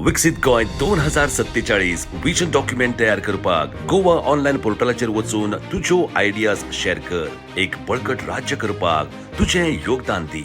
विकसीत Goa 2047 vision document तयार करपाक गोवा ऑनलायन पोर्टलाचेर वचून तुज्यो आयडियाज शेअर कर. एक बळकट राज्य करपाक तुजें योगदान दी.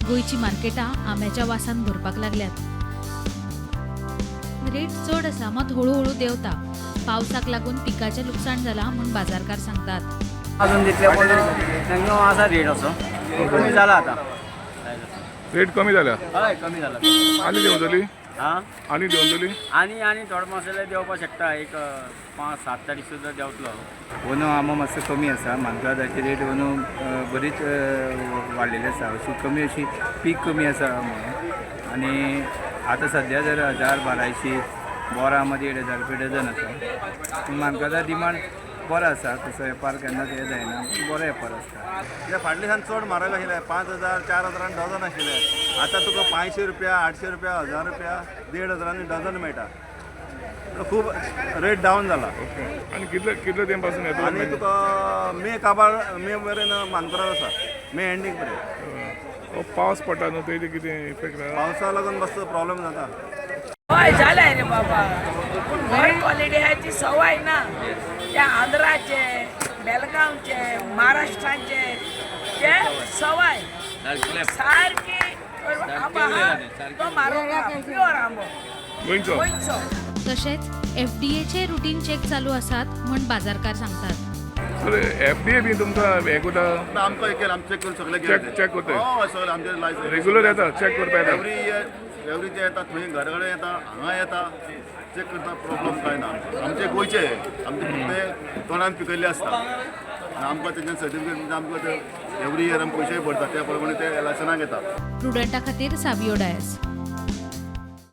गोंयची मार्केटां आंब्याच्या वासान भरपाक लागल्यात. रेट चड आसा, मात हळुहळू देंवता. पावसाक लागून पिकाचें लुकसाण जालां म्हूण बाजारकार सांगतात. अजून तितले पूण मॅक्झिमम आसा रेट असो कमी जाला आतां. रेट कमी जाल्या? हय, कमी जाला. आनी देंवतली? हां. आनी देंवतली? आनी आनी थोडो मसाले देंवपाक शकता, एक 5-7 तारीख सुद्दां देंवतलो. अंदू आंबो मातसो कमी आसा. मानकुरादाची रेट अंदू बरीच वाडलेली आसा. अशी कमी अशी पीक कमी आसा म्हणून. आनी आतां सद्या जर 1000 1200, बोरां आंबो 1500 रुपया डझन आसा. पूण मानकुरादा डिमांड बरो आसा. तसो वेपार केन्नाच हें जायना, बरो वेपार आसता. कित्याक फाटल्या दिसान चड म्हारग आशिल्लें, 5000 4000 डझन आशिल्लें. आतां तुका 500 रुपया, 800 रुपया, 1000 रुपया, 1500 डझन मेळटा. खूब रेट डावन जाला. आनी कितले कितले तेंप पासून येता? आनी तुका मे काबार, मे मेरेन मानकुराद आसा, मे एंडींग मेरेन. हो पावस पडटा न्हू, तेजे कितें इफेक्ट जाला? पावसा लागून मातसो प्रॉब्लेम जाता. हय, जालाय रे बाबा, पूण गोंय क्वॉलिटी आहा ती सवाय ना. ते आंध्राचे, बेलगांवचे, महाराष्ट्राचे ते सवाय सारकी. आंबो आहा तो मारो, प्युअर आंबो. गोंयचो. गोंयचो. तशेंच एफडीएचे रुटीन चेक चालू आसात म्हूण बाजारकार सांगतात. सर, एफडीए बी तुमकां हें करता? आमकां एक आमचे चेक करून सगळे. चेक करता? हय, सगळे आमचे लायसन्स. रेग्युलर येता, चेक करपा येता? एवरी इयर, एवरी ते येता, थंय घरा कडेन येता, हांगा येता, चेक करता. प्रॉब्लम कांय ना. आमचे गोंयचे, आमचे फक्त तोंडान पिकयल्ले आसता आनी आमकां तेंच्या सर्टिफिकेट, म्हणजे आमकां ते एवरी इयर आमी पयशेय भरता, त्या प्रमाणे ते लायसनाक येता. प्रुडंटा खातीर सावियो डायस.